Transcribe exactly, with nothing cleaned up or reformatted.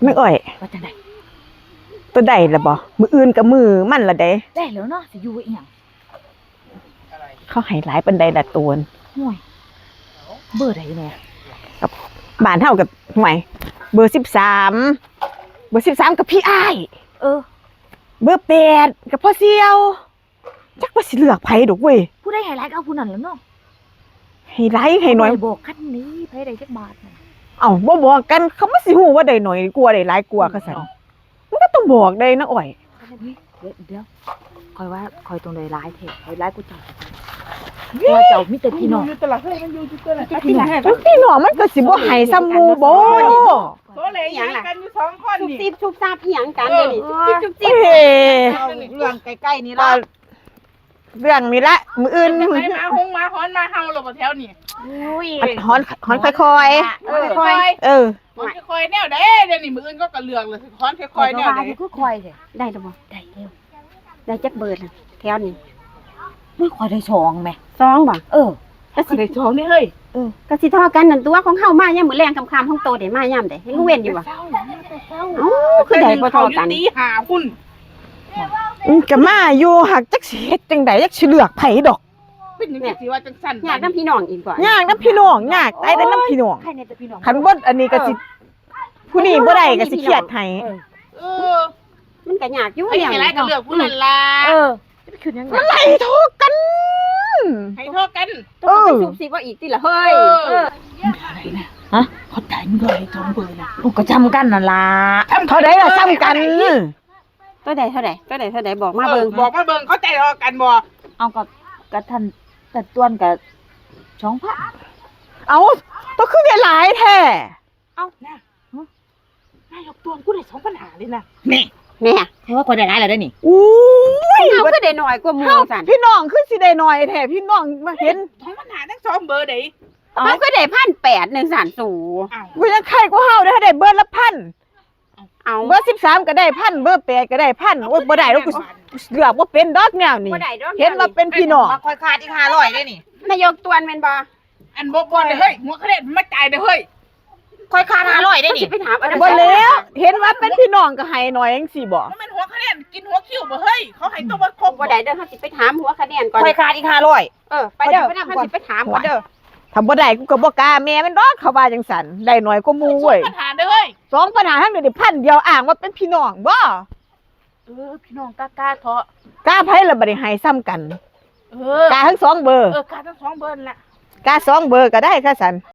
นางอ้อย ว่าจั่งใด๋ ตัวใด๋ล่ะบ่ มื้ออื่นก็มื้อมันละเด้ ได้แล้วเนาะ สิอยู่อีหยัง เขาให้หลายปานใดล่ะโตน ห่วย เบอร์ใด๋แหน่ กับบ้านเฮากับ ห่วย เบอร์สิบสาม เบอร์สิบสามกับพี่อ้าย เออ เบอร์แปดกับพ่อเสี่ยว จักว่าสิเลือกไผดอกเว้ย ผู้ใด๋ให้หลายก็เอาผู้นั้นล่ะเนาะ ให้หลายให้น้อย บ่ได้บอกกันนี่ ไผได้จักบาทน่ะ เอ้า บ่บอกกัน เขามาสิฮู้ว่าได้น้อยกว่าได้หลายกว่าคือซั่น เนาะ มันก็ต้องบอกได้นางอ้อย เดี๋ยว เดี๋ยว ข้อยว่าข้อยต้องได้หลายแท้ ข้อยหลายกว่าเจ้า เพราะว่าเจ้ามีแต่พี่น้อง อยู่ตลาดเฮ้ย มันอยู่จุดตัวไหน มีแต่พี่น้อง มันพี่น้องมันก็สิบ่ให้ส่ำหมู่บ่ โซเลหยังกันอยู่สองคนนี่ ซุบซิบซุบซับอีหยังกันเดี๋ยวนี้ ซุบซิบซุบซิบ เอ้ย เอาเรื่องใกล้ๆนี่ล่ะ เรื่องนี้ละ มื้ออื่น ใครมาหงมาฮ้อนมาเฮาหรอบ่แถวนี้ อุ้ย ฮ้อน ฮ้อนค่อยๆ เออ ค่อยๆ เออ ฮ้อนค่อยๆ แนวใด๋ เดี๋ยวนี้มื้ออื่นก็กะเลือกเลย ฮ้อนค่อยๆ แนวใด๋ คือค่อยแท้ ได้แล้วบ่ ได้แล้ว ได้จักเบอร์ล่ะ แถวนี้ มื้อข้อยได้สองแหม สองบ่ เออ ก็สิได้สองนี่เฮ้ย เออ ก็สิเท่ากันนั่นตัว ของเฮามายามมื้อแลงค่ำๆ ของโตได้มายามใด๋ เห็นกูเว้นอยู่บ่ เช้าหยังมาแต่เช้า เอ้า คือได้บ่เท่ากัน ตีห้าพุ้น อืม ก็มาอยู่ หากจักสิเฮ็ดจั่งใด๋ จักสิเลือกไผดอก เป็นหยังจั่งสิว่าจั่งซั่น ยากนำพี่น้องอีกกว่า ยากนำพี่น้อง ยากตายแต่นำพี่น้อง ใครเนี่ยแต่พี่น้อง คันบ่อันนี้ก็สิ เออ ผู้นี้บ่ได้ก็สิเครียดให้ เออ เออ มันก็ยากอยู่ ไผ เนี่ย ให้หลายก็เลือกผู้นั้นล่ะ เออ จะไปขึ้นหยัง มันให้เท่ากัน ให้เท่ากัน เออ ต้องไปซุบซิบเอาอีกติล่ะเฮ้ย เออ เออ ฮะ เขาจ่ายมึงเท่าไหร่สองเบอร์น่ะ โอ้ ก็ส่ำกันนั่นล่ะ เท่าใด๋ล่ะ ส่ำกัน ตัวใด๋เท่าใด๋ ตัวใด๋เท่าใด๋ บอกมาเบิ่ง เออ บอกมาเบิ่ง เขาจ่ายเท่ากันบ่ เอาก็ ก็ท่าน แต่ตวนก็สองพัน เอ้า ตัวคือได้หลายแท้ เอ้า นะ นายกตวงกูได้สองพันห้าเลยนะ นี่ แม่ เพราะว่าข้อยได้หลายแล้วเด้อนี่ อุ้ย เฮาคือได้น้อยกว่าหมู่ เฮา ซั่น พี่น้องคือสิได้น้อยแท้ พี่น้องมาเห็น สองพันห้าทั้งสองเบอร์เด้ เฮาคือได้พันแปดหนึ่งซั่นสู อ้าว กูยังไคกว่าเฮาได้ ได้เบอร์ละพัน เอ้า เบอร์สิบสามก็ได้พัน เบอร์แปดก็ได้พัน โอ๊ย บ่ได้ดอก กูเลือกบ่เป็นดอกแนวนี้ บ่ได้ดอก เห็นว่าเป็นพี่น้อง ข้อยขาดอีกห้าร้อยเด้อนี่ นายกตวนแม่นบ่ อันบ่ บ่ได้เฮ้ย หัวคะแนนมาจ่ายเด้อเฮ้ย ข้อยขาดห้าร้อยเด้อนี่ สิไปถามอันนั้น บ่แล้ว เห็นว่าเป็นพี่น้องก็ให้หน่อยจังซี่บ่ มันเป็นหัวคะแนนกินหัวคิวบ่เฮ้ย เขาให้ตัวบ่ครบ บ่ได้เด้อ เฮาสิไปถามหัวคะแนนก่อน ข้อยขาดอีกห้าร้อย เออ ไปเด้อ ข้อยสิไปถาม เฮาสิไปถามก่อนเด้อ ถ้าบ่ได้กูก็บ่กล้า แม่มันดอก เขาว่าจังซั่น ได้น้อยกว่าหมู่เว้ย สองปัญหาเด้อเฮ้ย สองปัญหา ทั้งเดียวนี่พันเดียว อ้างว่าเป็นพี่น้องบ่ เออ พี่น้องกล้าๆเถาะ กล้าไผล่ะ บัดนี้ให้ส่ำกัน เออ กล้าทั้งสองเบอร์ เออ กล้าทั้งสองเบอร์นั่นแหละ กล้าสองเบอร์ก็ได้ค่ะสัน